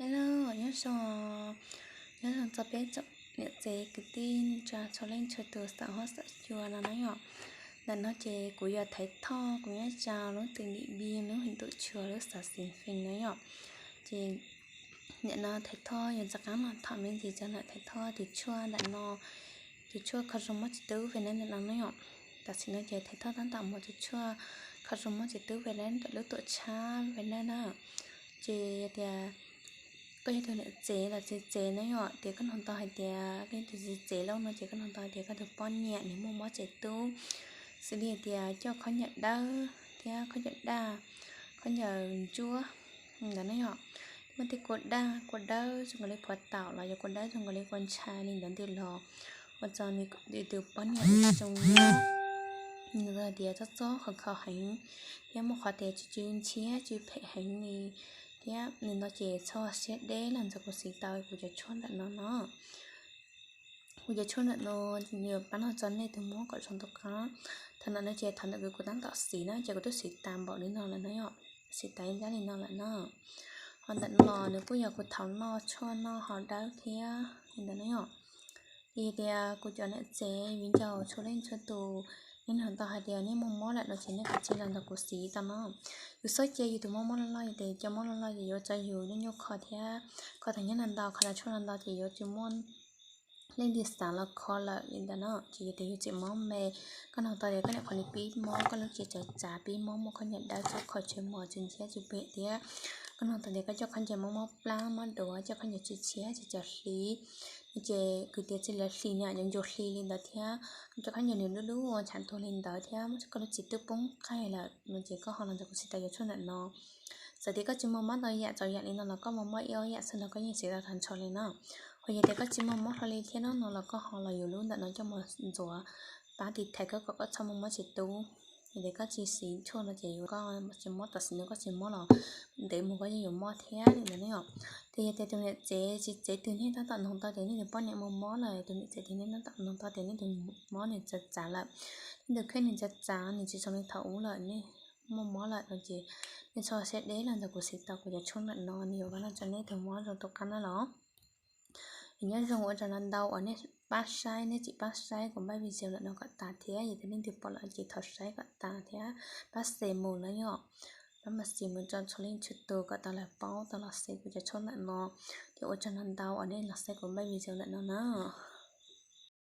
Hello, nyob zoo, nyob zoo txog peb tsoom niam txiv kwv tij neej tsa txhua leej txhua tus saum huab saum cua no na yom. Ntawm no ces kuv yog Thaiv Thoj, kuv nyob rau lub twm Dim Npis, lub hwv Ntuj Tshua, lub xav Xeev Fees na yom. Ces nim no Thaiv Thoj yuav rov qab los tham me ntsis txog ntawm Thaiv Thoj tus tshuaj ntawm no, tus tshuaj kho zoo mob txiv tub Vietnam ntawm no na yom. Tam sim no ces Thaiv Thoj tab tom muab tus tshuaj kho zoo mob txiv tub Vietnam ntawm lub tuam tshab Vietnam na. Ces yog tias koj yog tus niam tsev los txiv tsev na yom, tias koj nug tau hais tias koj yog tus txiv tsev lauj no ces koj nug tau hais tias koj tus poj niam nws muaj mob txiv tub, xws li hais tias coj khaub ncaws dawb thiab khaub ncaws daj, khaub ncaws ntsuab ntawd na yom, muaj tej kua daj kua dawb zoo nkaus li puav taum los yog kua dawb zoo nkaus li kua ntshai li ntawd ntws los, ua rau nws tus poj niam zoo nkaus tias txob txob kho kho heev, thiab muaj qhov tias tsw tsw ntshiab tsw phem heev li, thiab nim no ces txhob siab deb los ntxuav kuv siv tau kuv cov tshuaj ntawm no no. Kuv cov tshuaj ntawm no yuav pab nrog tau nej tus mob kom zoo tus qab. Thaum ntawm no ces thaum ntawm kuv tab tom siv na ces kuv twb siv tas npaum li no lawm na yom, siv tas ib nrab li no lawm na. Ho ntawm no los nws kuj yog kuv thaum noj tshuaj noj ho dawb thiab li ntawd na yom. Ces yog tias kuv cov niam txiv viv ncaus txhua leej txhua tus, nej nug tau hais tias nej muaj mob lawm no ces nej kav tsij los nrog kuv siv tau no. Yus txhob cia yus tus mob mob loj loj, yog tias cov mob loj loj ces yuav ua rau yus nyuaj nyuaj kho thiab kho tau nyob no ntau, kho tau tshuaj no ntau ces yuav tsis muaj leej twg xav los kho lawm li ntawd no. Ces yog tias yus tseem mob me, koj nug tau tias koj niam qhuav li pib mob, koj lub cev tsav tsav pib mob, muaj khaub ncaws dawb txhob kho tsw mos tsw ntshiab tsw phem thiab koj nug tau tias koj coj khaub ncaws mob mob plab mob duav, coj khaub ncaws tsw tshiab tsw cov hliv, ces kwv tias txij lawv hlis niam yuav ncuav hli li ntawd thiab, koj cov khaub ncaws nws lub lub ua ntshav tuag li ntawd thiab muab koj lub txiv tub poob qaij lawm no ces koj ho los ntawm kuv siv tau cov tshuaj ntawm no. Txawm tias koj tsis muaj mob ntau yam txaus yam li no los koj muaj mob ib ob yam xwb los koj yeej siv tau tag nrho li no. Ho yog tias koj tsis muaj mob hlo li thiab no no los koj ho los yuav lub ntawm no coj mus ntxuav pab tiv thaiv koj kom koj txhob muaj mob txiv tub. Yog tias koj tsis siv tshuaj no ces yuav koj tsis mob, tam sim no koj tsis mob los ntev mus koj yeej yuav mob thiab li ntawd ne yom. Ces yog tias tus niam tsev txiv tsev twg nej tab tom nug tau tias nej tus poj niam muaj mob lawm, tus niam tsev twg nej tab tom nug tau tias nej tus mob nws txav txav lawm, nej tus kheej nws txav txav nws tsis zoo li thaum ub lawm, nej muaj mob lawm no ces nej txhob siab deb los ntxuav kuv siv tau kuv cov tshuaj ntawm no, nws yuav pab nrog tau nej tus mob zoo tus qab na los. Nyob zoo ua tsaug ntau ntau uas nej pab saib, nej tseem pab saib kuv npaj video ntawm no kom tas thiab, yog tias leej twg pom lawm ces thov saib kom tas thiab pab share mus na yom. Pab mam share mus rau txhua leej txhua tus kom tau lawv paub tau los xaiv kuv cov tshuaj ntawm no. Ces ua tsaug ntau ntau uas nej los saib kuv npaj video ntawm no na.